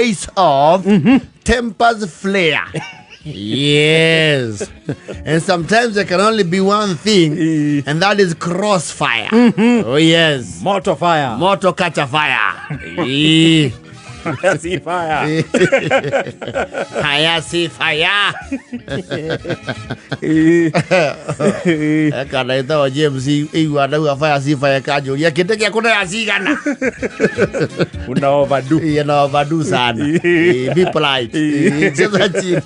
case of tempers flare. Yes. And sometimes there can only be one thing, and that is crossfire. Oh, yes. Moto fire. Moto catch a fire. Eh. Si fire. Fire, si fire. Kana ĩtagwo James igua ndauga fire si fire kanjũria kĩndĩ gĩa kũnea cigana. Una overdo. Iye na overdo sana. Be polite. Cheza chini.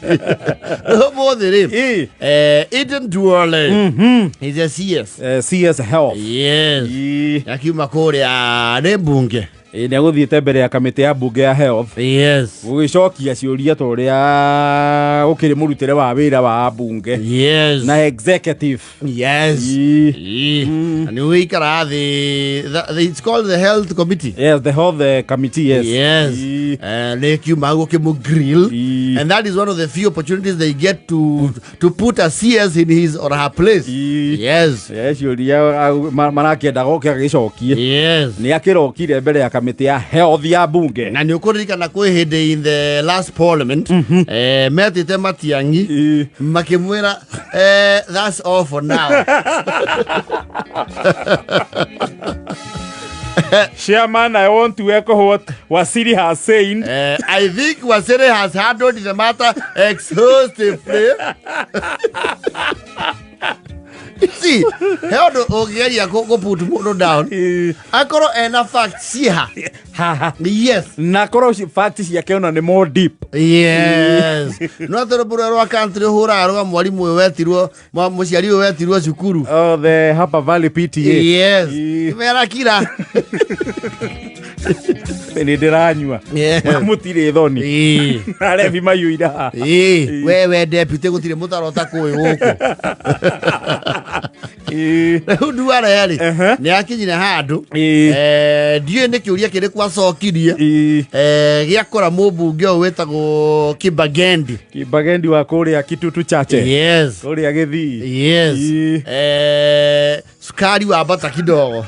Ũmũthĩ rĩ. Eden Duale. He's a CS. CS Health. Yes. Akiuma kũrĩa nĩ mbunge. Nĩ agũthiĩte mbere ya kamĩtĩ ya mbunge ya health gũgĩcokia ciũria ta ũrĩa gũkĩrĩ mũrutĩre wa wĩra wa mbunge na executive. Na nĩ ũikaraga thĩ, it's called the health committee. Yes, the health committee, yes. Nĩ kiuma gũkĩmũ grill. And that is one of the few opportunities they get to put a CS in his or her place. Ciũria marakĩenda goke agĩcokie. Nĩ akĩrokire mbere ya kamĩtĩ ya health ya mbunge. Na nĩ ũkũririkana kwĩ hĩndĩ in the last parliament metĩte Matiang'i makĩmwĩra, "That's all for now." Chairman, I want to echo what Wasiri has said. I think Wasiri has handled the matter exhaustively. You see, he ũndũ ũngĩgeria kũ put mũndũ down akorwo ena facts ciha. Haha. Na korwo fact ciake ona nĩ more deep. Yes, no atĩ rũmbo rũrĩa rwa country ũhũraga rwa mwarimũ ũyũ wetirwo mũciari ũyũ wetirwo cukuru. Oh, the Upper Valley PTA. Mera kira. Nĩ ndĩranyua. Mũtirĩ thoni. Arebi maiyũire haha. Ĩĩ, we deputy gũtirĩ mũtaro ta kũĩ gũkũ. Rĩu Duale rĩ, nĩ akinyire handũ, ndiũĩ nĩ kĩũria kĩrĩkũ acokirie gĩakora mũmbunge ũyũ wĩtagwo Kibagendi. Kibagendi wa kũrĩa Kitutu Chache. Kũrĩa Gĩthii. Sukari wambata kidogo.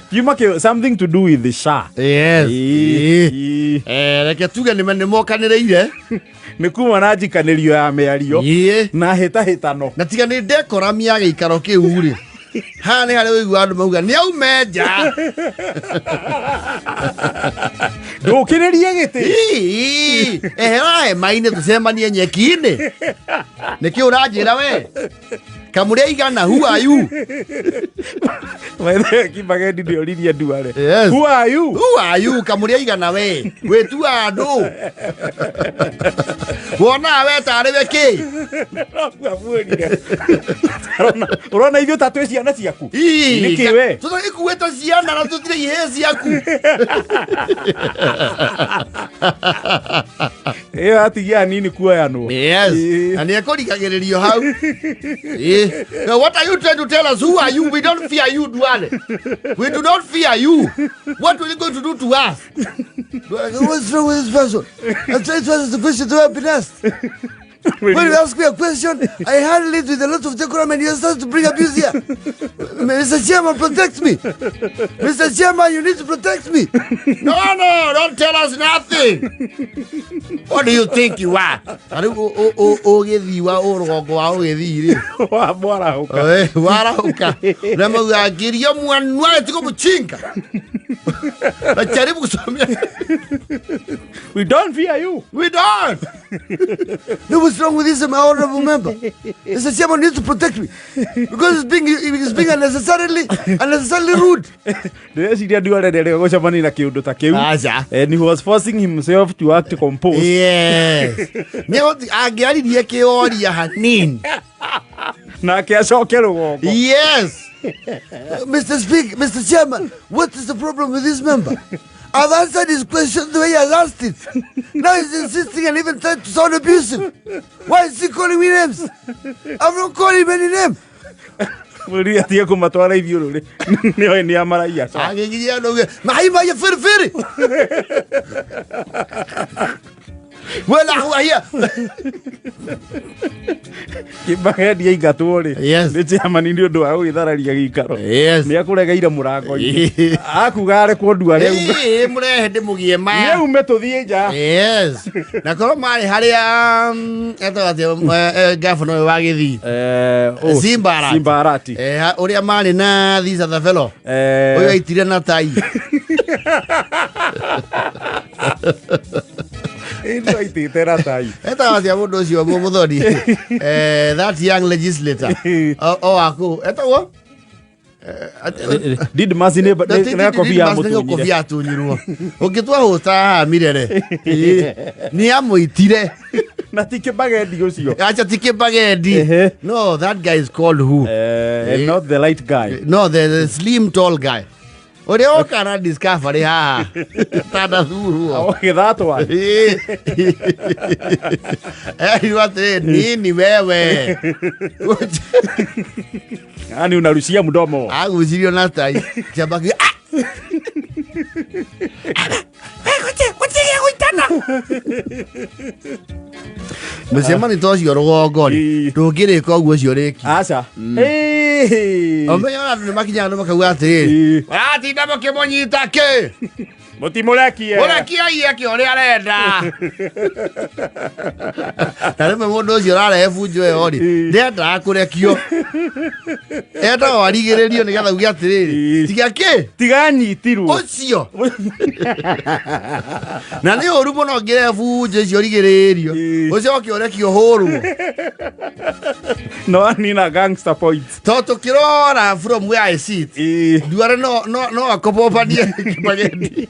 Kiuma kĩu something to do with the SHA. Reke tuge nĩ mokanĩrĩire. Nĩ kuma na njikanĩrio ya mĩario na hĩtahĩtano. Na tiga nĩ decorum ya gĩikaro kĩu rĩ, haha nĩ harĩa ũigua andũ mauga nĩ aume nja. Ndũkĩrĩrie gĩtĩ. Ii, ehera hema-inĩ tũcemanie nyeki-inĩ. Nĩkĩ ũranjĩra we kamũrĩa igana? Who are you? Maithe Kibagendi nĩ oririe Duale. Who are you? Who are you? Kamũrĩa igana we wĩtua andũ wonaga we tarĩ we kĩ? Amwĩrire. Ũrona ithuĩ ta twĩ ciana ciaku? Ii, Nĩkĩ we? Tũtagĩkuĩte ciana na tũtirĩ ihĩĩ ciaku. Ĩyo atigia anini kuoyanwo. Na nĩ ekũrigagĩrĩrio hau. Ĩ. Now, what are you trying to tell us? Who are you? We don't fear you, Duale. We do not fear you. What are you going to do to us? Duale, what's wrong with this person? I'm trying to answer the question to have been asked. When you ask me a question, I handle it with a lot of decorum and you start to bring abuse here. Mr. Chairman, protect me. Mr. Chairman, you need to protect me. No, don't tell us nothing. What do you think you are? Ta rĩu ũgĩthiĩ wa ũrũgongo wa ũgĩthiĩ rĩ. Wa mwarahũka. Warahũka na mauga ngiria mwanwa tigo mũchinga najaribu kusomea. We don't fear you. We don't. No, what's wrong with this, my honorable member? Mr. Chairman needs to protect me because it's being unnecessarily rude. Ndĩreciria Duale rĩrĩa gũcemania na kĩũndũ ta kĩu. Aca. And he was forcing himself to act composed. Yes, nĩ angĩaririe kĩoria hanini. Nake acoke rũgongo. Yes. Mr. Speaker, Mr. Chairman, what is the problem with this member? I've answered his question the way he has asked it. Now he's insisting and even trying to sound abusive. Why is he calling me names? I've not called him any name. Mũriri atige kũmatwara ithiũrũrĩ nĩoĩ nĩ amaraia. Agĩgiria andũ auge, "Mahi maya firifiri." Wena huahia. Kĩbagendi aingatwo rĩ, nĩ chairman nĩ ũndũ wa gũgĩthararia gĩikaro, nĩ akũregeire mũrango-inĩ, akuga arekwo Nduare aume. Ĩĩ, mũrehe ndĩmũgie ma. Nĩ aume tũthiĩ nja. Yes, na korwo marĩ harĩa etagwo atĩa, gavana ũyũ wa Gĩthii? Oh, Simba Arati. Simba Arati. Ũrĩa marĩ na this other fellow ũyũ aitire na tai. Ĩno aitĩte na tai. Etagwo atĩa mũndũ ũcio mũthoni, that young legislator o waku etagwo? Didmas nĩ kobia Nĩ amũtunyire. kobia atunyirwo ũngĩtua hũta haha Mirere. Ĩĩ, nĩ amũitire. Na ti Kĩbagendi ũcio. Acha, ti Kĩbagendi. No, that guy is called who? Not the light guy. No, the slim tall guy ũrĩa woka na discovery haha tandathurwo. Gĩthatwa. Erirwo atĩrĩ, nini wewe? Yani unarushia mdomo. Agucirio na tai chamba kiuga, "Ah! Gũtirĩ gũitana mũcemanio ta ũcio rũgongo rĩ, ndũngĩrĩka ũguo ũcio rĩki." Aca. Ũmenye ona andũ nĩ makinyaga nĩ makauga atĩrĩrĩ, "Mũratinda mũkĩmũnyita kĩ? Mũtimũrekie." Mũrekiai eke ũrĩa arenda. Na rĩmwe mũndũ ũcio ũrarehe bunjo ĩyo rĩ, ndendaga kũrekio, endaga arigĩrĩrio nĩgetha uge atĩrĩrĩ, "Tiga kĩ." Tiganyitirwo. Ũcio na nĩ ũru mũno ngĩrehe bunjo icio ũrigĩrĩrio, ũcoke ũrekio hũrwo. No anina gangster points. To tũkĩrora from where I sit, Nduare no akobobanie Kĩbagendi.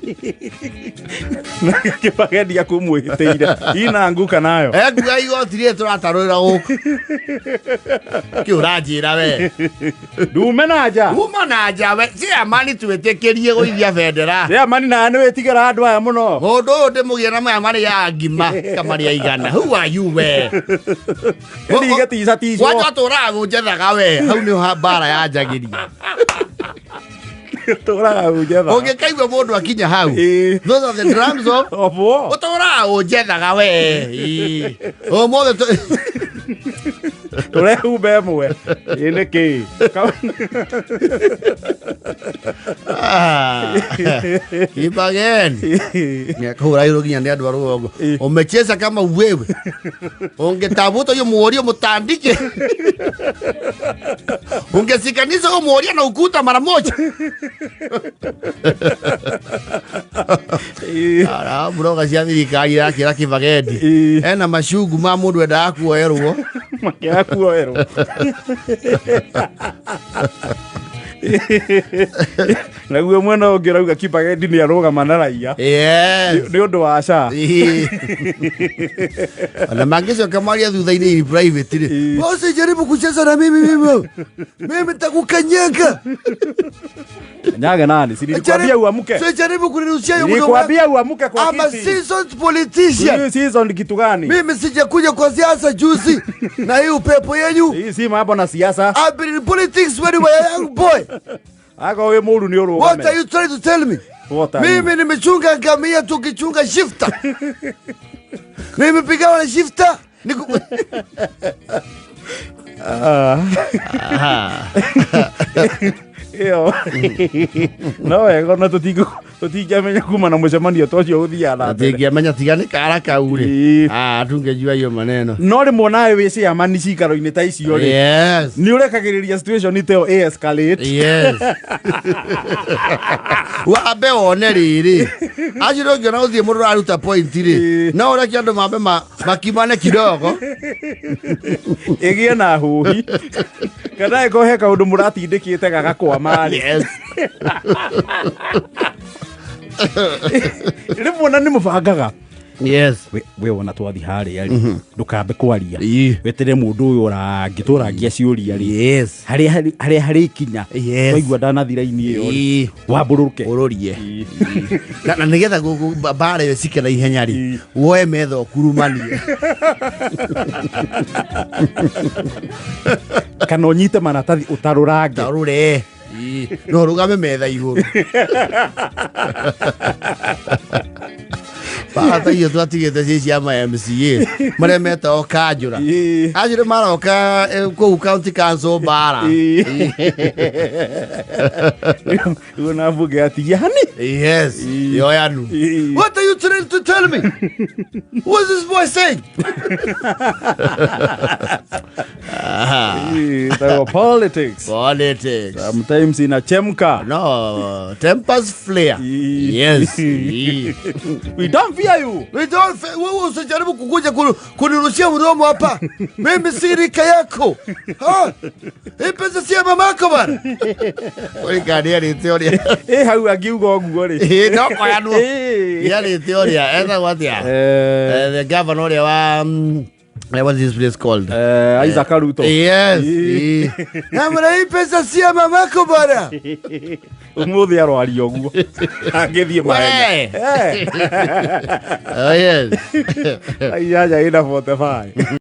Kĩbagendi akumwĩhĩtĩire ina nguka nayo. Ekuga igoti rĩrĩ tũratarũrĩra gũkũ kĩ ũranjĩra we? Ndume na nja. Uma na nja we chairman, twĩtĩkĩrie gũithia bendera. Chairman na nĩ wĩtigĩra andũ aya mũno. Mũndũ ũyũ ndĩmũgĩe na maya marĩa ngima kamarĩa igana. Who are you we? Ndigaticaticwo. Kwanja tũraga gũnjethaga we, hau nĩho mbara yanjagĩria. Tũraga gũnjetha. Ũngĩkaigua mũndũ akinya hau, those are the drums of of war. Ũtũraga gũnjethaga we. Ĩĩ. Ũmũthĩ Tũrehumba ĩmwe ĩ nĩ kĩ? Ah, Kibageni kũhũragĩrwo nginya nĩ andũ a rũgongo, umecheza kama wewe ungetavuta hiyo muorio mutandike, ungesikanisa huyo muoria na ukuta mara moja. Ara muroga cia thirikari irakĩra Kĩbagendi ena macungu ma mũndũ endaga kuoerwo. Makĩaga kuoerwo. Naguo mwena ũngĩ ũrauga Kĩbagendi nĩ arũgama na raia nĩ ũndũ wa SHA. Ona mangĩcoka maria thutha-inĩ in private rĩ, "Usijaribu kucheza na mimi, mimi nitakukanyaga." Nyage nani? Si nilikwambia uamuke. Usijaribu kunirushia hiyo mdomo. Nilikwambia uamuke kwa I'm a kiti. seasoned politician. Hii season kitu gani? Mimi sijakuja kwa siasa juzi na hii upepo yenyu. Hii si mambo na siasa. I've been in politics when you were a young boy. Ako we mũru nĩ ũrũgame. What are you trying to tell me? What are you? Mimi nimechunga ngamia tukichunga shifta. Nimepigana na shifta. Niku... Ah. Ĩyo no wega ona tũtingĩamenya kuma na mũcemanio ta ũcio ũthiaga na mbere. Atingĩamenya tiga nĩ kara kau rĩ. Ah, tungejua hiyo maneno. No rĩmwe nawe wĩ chairman cikaro-inĩ ta icio rĩ, nĩ ũrekagĩrĩria situation ta ĩyo ĩ-escalate. Yes. Wambe wone rĩrĩ, acio ndũngĩona gũthiĩ mũndũ ũraruta point rĩ, no ũreke andũ mambe makimane kidogo. Ĩgĩe na hũhi kana ĩkorwo he kaũndũ mũratindĩkĩte gagakwama rĩ. Rĩmwe ona nĩ mũbangaga. We wona twathi harĩa rĩ, ndũkambe kwaria, wetere mũndũ ũyũ ũrangĩ tũrangia ciũria rĩ, harĩa harĩkinya twaigua ndanathi raini ĩyo rĩ, wambũrũke. Ũrũrie na nĩgetha mbara ĩyo cike na ihenya rĩ, woe metha ũkurumanie. Kana ũnyite maratathi ũtarũrange. Tarũre no ũrũgame metha igũrũ. Bara ta icio twatigĩte ci cia ma MCA marĩa metagwo kanjũra. Acio nĩ maroka kũu county council bara. Rĩu na mbunge yatigia hani. Yes, yoyanu. What are you trying to tell me? What's this boy saying? Ĩtagwo politics. Politics. Sometimes inachemka. No, tempers flare. Yes. Ii. We don't fear you. We don't wewe usijaribu kukuja kunirushia mdomo hapa. Mimi si rika yako. Ha? Hii pesa si ya mamako bana. Kuri kani arĩte ũrĩa. Ĩ hau angiuga ũguo rĩ. Ĩ no koyanwo. Ĩ. Yarĩte ũrĩa etagwo atĩa? The governor ũrĩa wa what is this place called? Isaac Ruto. Yes. Ĩ. Namna hii pesa si ya mamako bana. Ũmũthĩ arwaria ũguo. Angĩthiĩ mahenya. We. Oh yes. Inyanya ĩna 45.